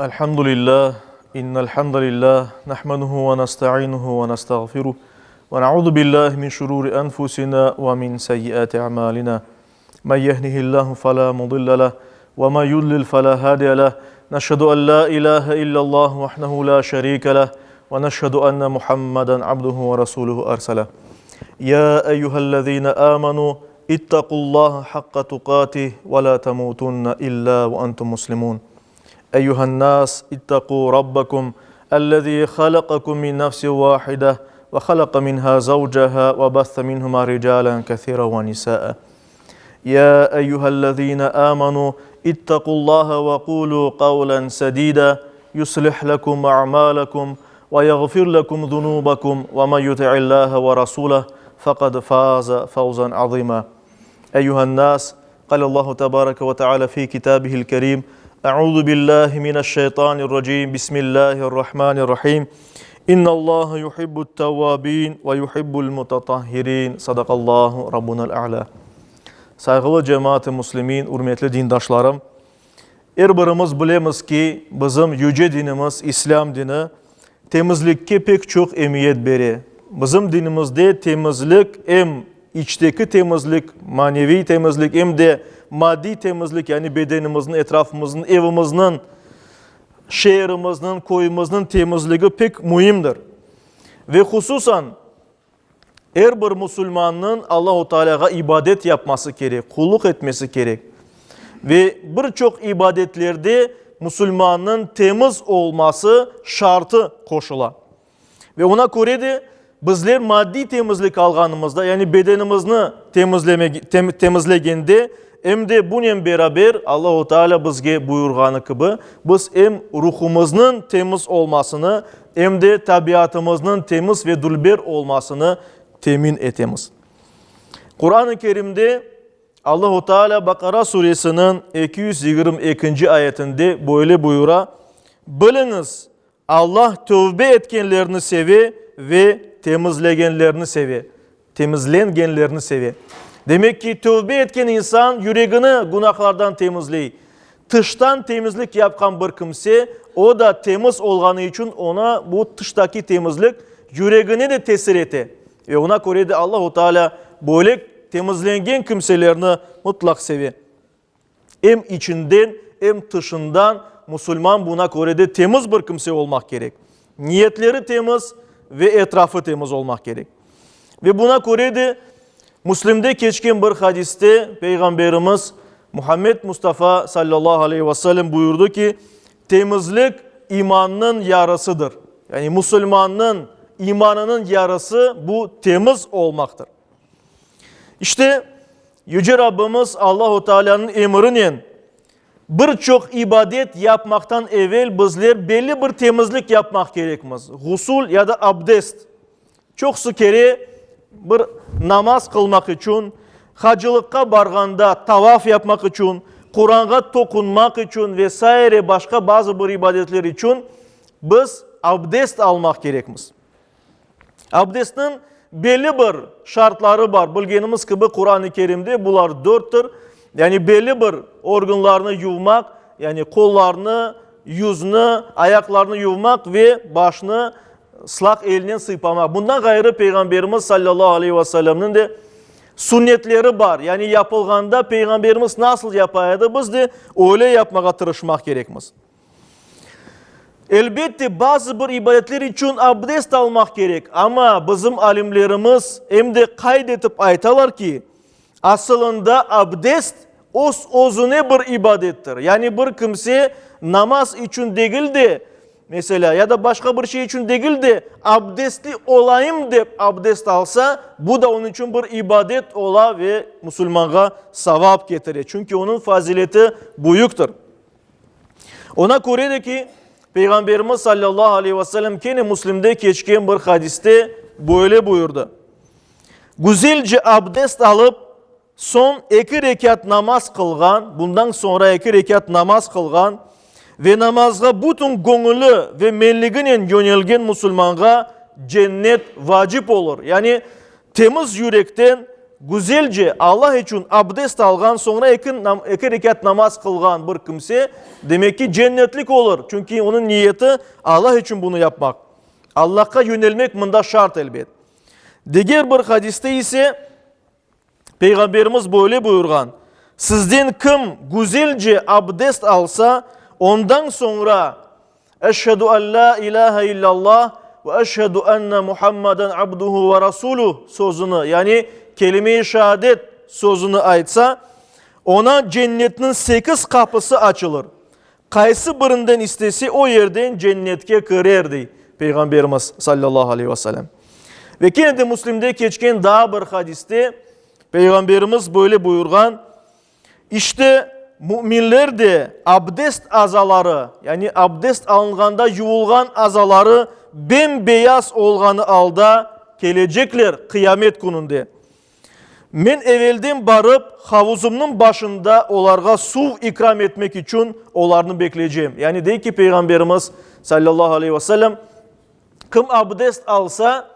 الحمد لله إن الحمد لله نحمده ونستعينه ونستغفره ونعوذ بالله من شرور أنفسنا ومن سيئات أعمالنا من يهده الله فلا مضل له وما يضلل فلا هادي له نشهد أن لا إله إلا الله وحده لا شريك له ونشهد أن محمدا عبده ورسوله أرسله يا أيها الذين آمنوا اتقوا الله حق تقاته ولا تموتن إلا وأنتم مسلمون أيها الناس اتقوا ربكم الذي خلقكم من نفس واحدة وخلق منها زوجها وبث منهما رجالا كثيرا ونساء يا أيها الذين آمنوا اتقوا الله وقولوا قولا سديدا يصلح لكم أعمالكم ويغفر لكم ذنوبكم ومن يطع الله ورسوله فقد فاز فوزا عظيما أيها الناس قال الله تبارك وتعالى في كتابه الكريم أعوذ بالله من الشيطان الرجيم بسم الله الرحمن الرحيم إن الله يحب التوابين ويحب المتطهرين صدق الله ربنا الأعلى Sayğılı cemaat-ı muslimin, ürmetli dindaşlarım, er birimiz bilemiz ki, bizim yüce dinimiz, İslâm dini, temizlikke pek çoq emiyet bere. Bizim dinimizde temizlik em içteki temizlik, maneviy temizlik, em de maddiy temizlik, yani bedenimizniñ, etrafımıznıñ, evimizniñ, şeerimizniñ, köyümizniñ temizligi pek müimdir. Ve hususan, er bir musulmannıñ Allahu Tealâğa ibadet yapması kerek, qulluq etmesi kerek. Ve bir çoq ibadetlerde musulmannıñ temiz olması şartı qoşula. Ve ona köre de bizler maddiy temizlik alğanımızda, yani bedenimizni temizlegende, em de bunen beraber Allahu Teala bizge buyurğanı kibi, biz em ruhumıznıñ temiz olmasını, em de tabiatımıznıñ temiz ve dülber olmasını temin etemiz. Quran-ı Kerimde Allahu Teala Baqara suresiniñ 222-nci ayetinde böyle buyura, Biliñiz, Allah tövbe etkenlerni seve ve temizlegenlerni seve, temizlengenlerni seve. Demek ki, tövbe etken insan yüregini günahlardan temizley. Tıştan temizlik yapqan bir kimse, o da temiz olğanı içün oña bu tıştaki temizlik yüregine de tesir ete. Ve oña köre de Allahu Teala böyle temizlengen kimselerni mutlaq seve. Em içinden, em tışından musulman buna köre de temiz bir kimse olmaq kerek. Niyetleri temiz ve etrafı temiz olmaq kerek. Ve buna köre de Müslimde keçken bir hadiste Peyğamberimiz Muhammed Mustafa sallallahu aleyhi ve sellem buyurdı ki, temizlik imannıñ yarısıdır. Yani musulmannıñ imanınıñ yarısı bu temiz olmaqtır. İşte, Yüce Rabbimiz Allahu Tealânıñ emirinen bir çoq ibadet yapmaqtan evel bizler belli bir temizlik yapmaq kerekmiz, ğusul ya da abdest. Çoqusı kere bir namaz qılmaq içün, hacılıqqa barğanda tavaf yapmaq içün, Quranğa toqunmaq içün ve saire başqa bazı bir ibadetler içün biz abdest almaq kerekmiz. Abdestniñ belli bir şartları bar. Bilgenimiz kibi, Quran-ı Kerimde bular dörttir. Yani belli bir organlarnı yuvmaq, yani qollarnı, yüzni, ayaqlarnı yuvmaq ve başnı ıslaq elnen sıypamaq. Bundan ğayrı Peyğamberimiz sallallahu aleyhi ve sellemniñ de sünnetleri bar. Yani yapılğanda Peyğamberimiz nasıl yapa edi, biz de öyle yapmağa tırışmaq kerekmiz. Elbette, bazı bir ibadetler içün abdest almaq kerek, amma bizim alimlerimiz em de qayd etip aytalar ki, asılında abdest öz-özüne bir ibadettir. Yani bir kimse namaz içün degil de, meselâ, ya da başqa bir şey içün degil de, abdestli olayım dep abdest alsa, bu da onıñ içün bir ibadet ola ve musulmanğa savap ketire, çünki onıñ fazileti büyüktir. Ona köre de ki, Peyğamberimiz sallallahu aleyhi ve sellem kene Müslimde keçken bir hadiste böyle buyurdı, Güzelce abdest alıp, soñ eki rekât namaz qılğan, bundan soñra eki rekât namaz qılğan ve namazğa bütün göñüli ve menliginen yönelgen musulmanğa cennet vacip olur. Yani temiz yürekten. Güzelce Allah içün abdest alğan, soñra eki rekât namaz qılğan bir kimse, demek ki, cennetlik olur, çünki onıñ niyeti Allah içün bunı yapmaq. Allahqa yönelmek mında şart, elbet. Diger bir hadiste ise Peyğamberimiz böyle buyurğan, Sizden kim güzelce abdest alsa, ondan soñra Eşhedü en lâ ilâhe illallah ve eşhedü enne Muhammeden abduhu ve rasuluh sözüni, yani kelime-i şehadet sözüni aytsa, oña cennetniñ sekiz qapısı açılır. Qaysı birinden istese, o yerden cennetke kirer, dey Peyğamberimiz, sallallahu aleyhi ve sellem. Ve kene de Müslimde keçken daa bir hadiste Peyğamberimiz böyle buyurğan, İşte, müminler de abdest azaları, yani abdest alınğanda yuvulğan azaları bem-beyaz olğanı alda kelecekler qıyamet kününde. Men evelden barıp, havuzımnıñ başında olarğa suv ikram etmek içün olarnı bekleycem. Yani dey ki, Peyğamberimiz, sallallahu aleyhi ve sellem, kim abdest alsa,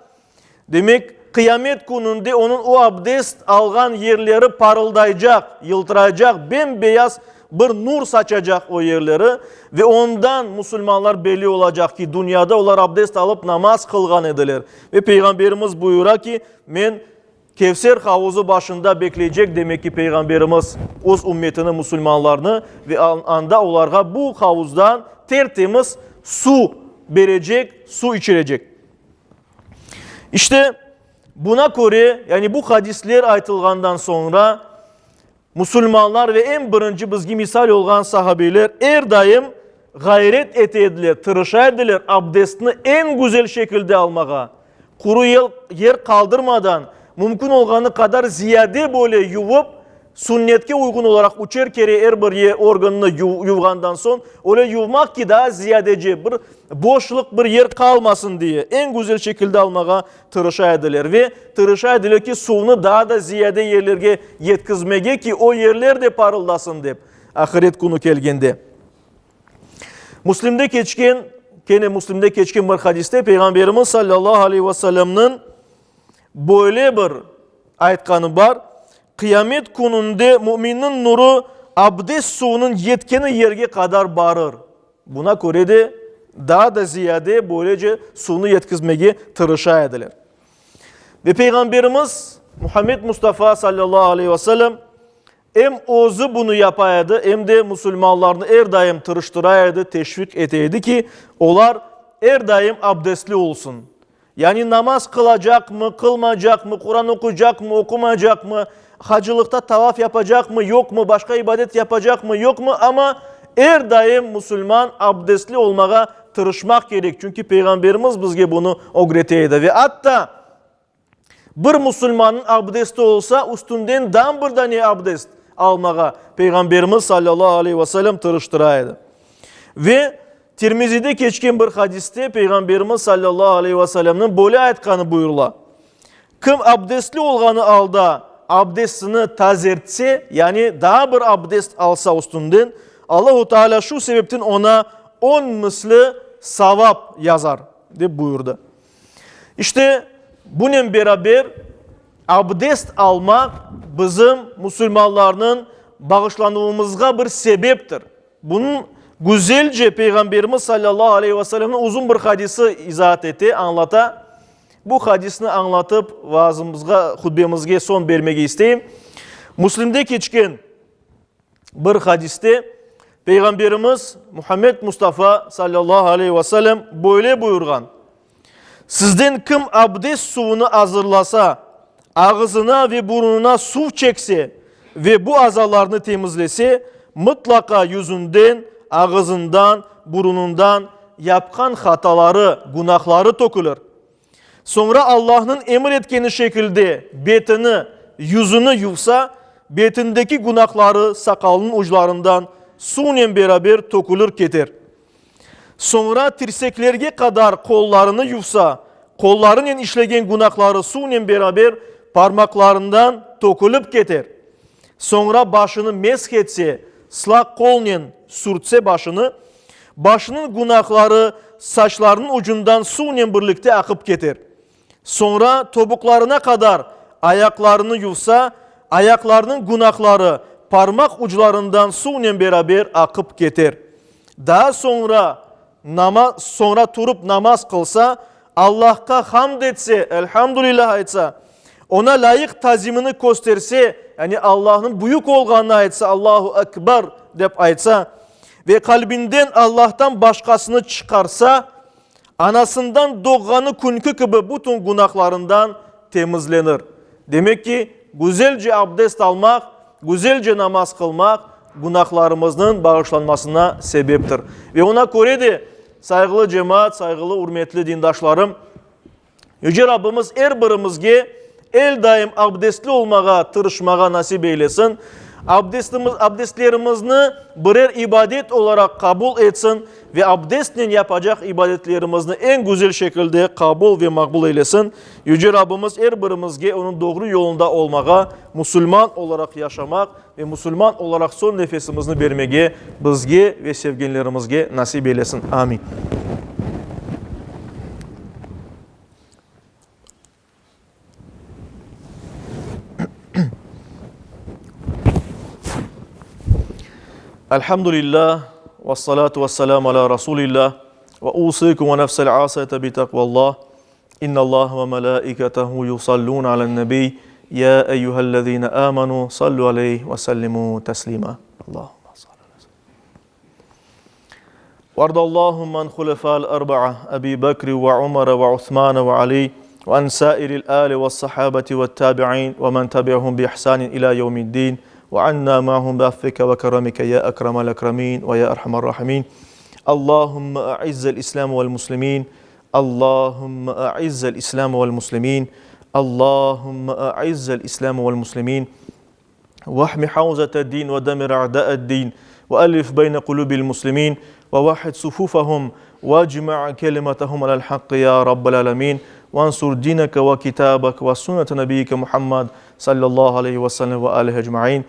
Demek, qıyamet kününde onıñ o abdest alğan yerleri parıldaycaq, yıltıraycaq, bem-beyaz bir nur saçacaq o yerleri ve ondan musulmanlar belli olacaq ki, dünyada olar abdest alıp namaz qılğan ediler. Ve Peyğamberimiz buyura ki, men Kevser havuzı başında bekleycek, demek ki, Peyğamberimiz öz ümmetini, musulmanlarnı ve anda olarğa bu havuzdan tertemiz su berecek, su içirecek. İşte, buna köre, yani bu hadisler aytılğandan soñra, musulmanlar ve eñ birinci bizge misal olğan sahabeler er daim ğayret ete ediler, tırışa ediler abdestni eñ güzel şekilde almağa, quru yer qaldırmadan, mümkün olğanı qadar ziyade böyle yuvıp, Sünnetke uyğun olaraq üçer kere er bir organnı yuvğandan soñ, öyle yuvmaq ki, daa ziyadece bir boşluq, bir yer qalmasın diye, eñ güzel şekilde almağa tırışa ediler. Ve tırışa ediler ki, suvnı daa da ziyade yerlerge yetkizmege ki, o yerler de parıldasın dep, ahiret künü kelgende. Müslimde keçken, kene Müslimde keçken bir hadiste Peyğamberimiz sallallahu aleyhi ve sellemniñ böyle bir aytqanı bar, Qıyamet kününde müminniñ nuru abdest suvunıñ yetkeni yerge qadar barır. Buna köre de daa da ziyade böylece suvnı yetkizmege tırışa ediler. Ve Peyğamberimiz Muhammed Mustafa sallallahu aleyhi ve sellem em özü bunı yapa edi, em de musulmanlarnı er daim tırıştıra edi, teşviq ete edi ki, olar er daim abdestli olsun. Yani namaz qılacaqmı, qılmaycaqmı, Quran oquycaqmı, oqumaycaqmı, hacılıqta tavaf yapacaqmı, yoqmı, başqa ibadet yapacaqmı, yoqmı, amma er daim musulman abdestli olmağa tırışmaq kerek, çünki Peyğamberimiz bizge bunı ögrete edi. Ve atta bir musulmannıñ abdesti olsa, üstünden dam bir dane abdest almağa Peyğamberimiz sallallahu aleyhi ve sellem tırıştıra edi. Ve Tirmizide keçken bir hadiste Peyğamberimiz sallallahu aleyhi ve sellemniñ böyle aytqanı buyurıla, Kim abdestli olğanı alda abdestini tazertse, yani daa bir abdest alsa üstünden, Allahu Teala şu sebepten oña on misli savap yazar, dep buyurdı. İşte, bunen beraber abdest almaq bizim, musulmanlarnıñ, bağışlanuvımızğa bir sebeptir. Bunıñ güzelce Peyğamberimiz sallallahu aleyhi ve sellemniñ uzun bir hadisi izaat ete, añlata. Bu hadisni añlatıp, vaazımızğa, hutbemizge soñ bermege isteyim. Müslimde keçken bir hadiste Peyğamberimiz Muhammed Mustafa sallallahu aleyhi ve sellem böyle buyurğan, Sizden kim abdest suvunı azırlasa, ağızına ve burunına suv çekse ve bu azalarnı temizlese, mıtlaqa yüzünden, ağızından, burunından yapqan hataları, günahları tökülir. Soñra Allahnıñ emir etkeni şekilde betini, yüzüni yuvsa, betindeki günahları saqalınıñ uclarından suvnen beraber tökülir keter. Soñra tirseklerge qadar qollarını yuvsa, qollarınen işlegen günahları suvnen beraber parmaqlarından tökülip keter. Soñra başını mesh etse, sılaq qolnen sürtse başını, başınıñ günahları saçlarınıñ ucundan suvnen birlikte aqıp keter. Soñra tobuqlarına qadar. ayaqlarını yuvsa, ayaqlarınıñ günahları parmaq uclarından suvnen beraber aqıp keter. Daa soñra nama soñra turıp namaz qılsa, Allahqa hamd etse, Elhamdülillah aytsa, Oña lâyıq tazimini kösterse, yani Allahnıñ büyük olğanını aytsa, Allahu Ekber dep aytsa ve qalbinden Allahtan başqasını çıqarsa, anasından doğğanı künki kibi bütün günahlarından temizlenir. Demek ki, güzelce abdest almaq, güzelce namaz qılmaq günahlarımıznıñ bağışlanmasına sebeptir. Ve oña köre de, sayğılı cemaat, sayğılı, ürmetli dindaşlarım, Yüce Rabbimiz er birimizge el daim abdestli olmağa tırışmağa nasip eylesin, abdestimiz, abdestlerimizni birer ibadet olaraq qabul etsin ve abdestnen yapacaq ibadetlerimizni eñ güzel şekilde qabul ve maqbul eylesin. Yüce Rabbimiz er birimizge Onıñ doğru yolunda olmağa, musulman olaraq yaşamaq ve musulman olaraq soñ nefesimizni bermege bizge ve sevgenlerimizge nasip eylesin. Amin. Elhamdülillah, ve salatu ve selamu ala Rasulillah, ve usikum ve nefsel asiyete bi takvallah. İnnallâhe ve melâiketehu yusallûne alen-nebiy, yâ eyyühellezîne âmenû sallû aleyh ve sellimû teslîmâ. Allahümme salli ala seyyidina. Vardallâhümme an hulefâl erba'a, Ebî Bekri ve Umere ve Usmane ve Alî ve an sâiril âli ve's-sahâbeti ve't-tâbi'în ve men tebi'ahum bi ihsânin ilâ yevmiddîn ve annâ ma'ahum bi affike ve keremike yâ ekremel ekremîn ve yâ erhamer râhimîn. Allahümme a'izzel İslâm ve'l-muslimîn. Allahümme a'izzel İslâm ve'l-muslimîn. Allahümme a'izzel İslâm ve'l-muslimîn. Vahmi havzete-din ve demir a'da'ed-din ve ellif beyne kulubil muslimin ve vahhid sufufahum ve cma' kelimetehum alel hakkı ya Rabbel alemin ve ansur dineke ve kitabek ve sünnete nebiyyike Muhammed sallallahu aleyhi ve sellem ve alihi ecmain.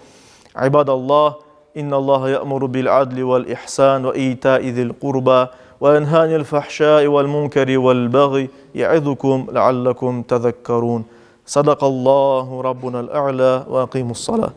İbadallah, İnnallaha ya'muru bil adli vel ihsan ve ita'i zil qurba ve yenha anil fahşai vel munkeri vel baghi ye'izukum leallekum tezekkerun. Sadakallahu Rabbunal a'la ve aqimus salah.